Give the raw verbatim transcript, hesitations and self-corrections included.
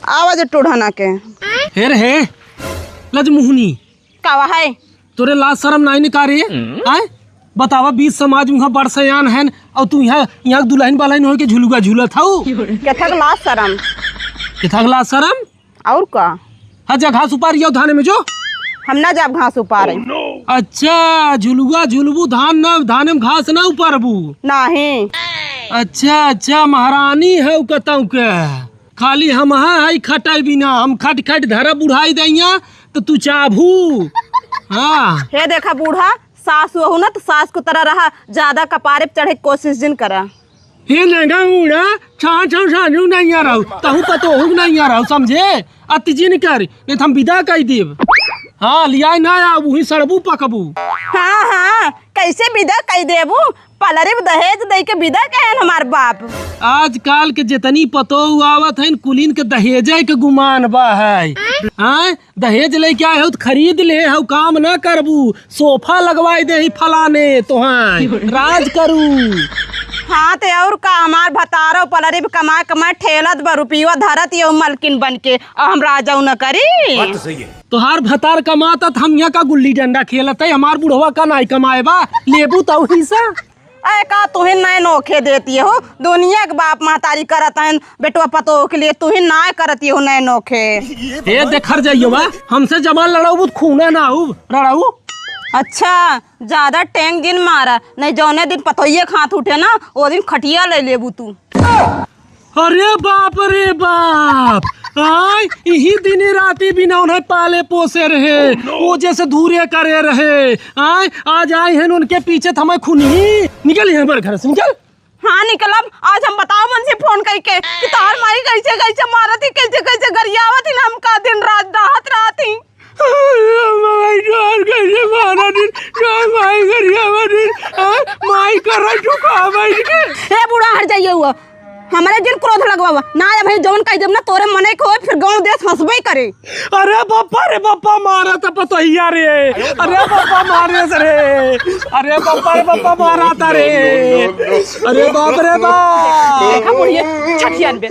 आवा जे टोढ़ना के। हे रे हे, लजमुहनी। का है? तोरे लाज शरम नाहीं न का रे? आय? बतावा, बीच समाज में बड़ सयान हैन, अउर तू यहाँ, यहाँ दुलहिन बालहिन होइके झुलुआ झूलत हऊ। केथक लाज शरम? केथक लाज शरम? अउर का? हाँ, जा घास उपार जाओ धाने में जो। हम ना जाब घास उपारे। अच्छा, झुलुआ झुलबू, धान ना, धाने में घास ना उपारबू? नाहीं। अच्छा, अच्छा, महारानी हऊ कतऊ के। खाली हमहा हई खटाई बिना, हम खट खट धरब बुढ़ाई दइया, त तू चाभू। हाँ। हे देखा बूढ़ा, सास वहू ना त सास को तरह रहा, ज्यादा कपारे पे चढ़े के कोशिश जिन करा। हे लेंगा बूढ़ा, छान छान साजू नहीं आ रहा, तहू पतोहू नहीं आ रहा, समझे? अति जिन कर, नहीं त हम विदा कइ देब। हाँ, लियाई ना आऊ, वही सड़बू पकबू। हाँ, हाँ, कैसे विदा कइ देबू? पलरी में दहेज दे के विदा कहेन हमार बाप। आजकाल के जितनी पतोह आवत हइन, कुलीन के दहेजे के गुमान बा है। हाँ, दहेज लेके आए हो त खरीद ले हो, काम ना करबू, सोफा लगवाई देही फलाने तोहाय, राज करू। हाँ, ते अउर का, हमार भतारो पलरी में कमाए कमाए ठेलत बा, रुपियो धरत ये मलकिन बन के, अउर हम राजाऊ न करी। बात तो सही है। तोहार भतार कमाता त हम यहाँ का गुल्ली डंडा खेलत है, हमार बुढ़वा का नाई कमाए बा, लेबू तऊ हिस्सा। अरे का तुहिन नाय नोखे देती हो, दुनिया के बाप महतारी करत हैं बेटवा पतोह के लिए, तुहिन नाय करती हो नाय नोखे। ए देखर जाइयो बा, हमसे जबान लड़ाऊ त खूना ना आऊ, लड़ाऊ। अच्छा, ज्यादा टेंग जिन मारा, नहीं जौने दिन पतोहिए के हाथ उठे ना, ओ दिन खटिया ले लेबू तू। अरे बाप रे बाप, आय, इही दिनी राती बिना उन्हें पाले पोसे रहे, वो जैसे धूरे करे रहे, आय, आज आए हैं उनके पीछे त हमें खुनही। निकल यहाँ हमारे घर से, निकल। हाँ, निकलब। आज हम बताओ मन से फोन करके कि तोहार माई कैसे कैसे मारत ही, कैसे कैसे गरियावत ही, हमका दिन रात डाहत रहत ही। माई, तोहार कैसे मारत ही, तोहार माई गरियावत ही, हाँ? माई कर चुका भाई के। ए बूढ़ा, हट जाइए हुआ। हमरे जिन क्रोध लगवावा। ना, अब भाई जौन कह देब ना, तोरे मने को होए, फिर गाँव देश हंसबे करे। अरे बप्पा रे बप्पा, मारा त पतोहिया रे। अरे बप्पा, मारे से रे। अरे बप्पा रे बप्पा, मारा त रे। अरे बाप रे बाप। देखा बुढ़िया, छठियान बे।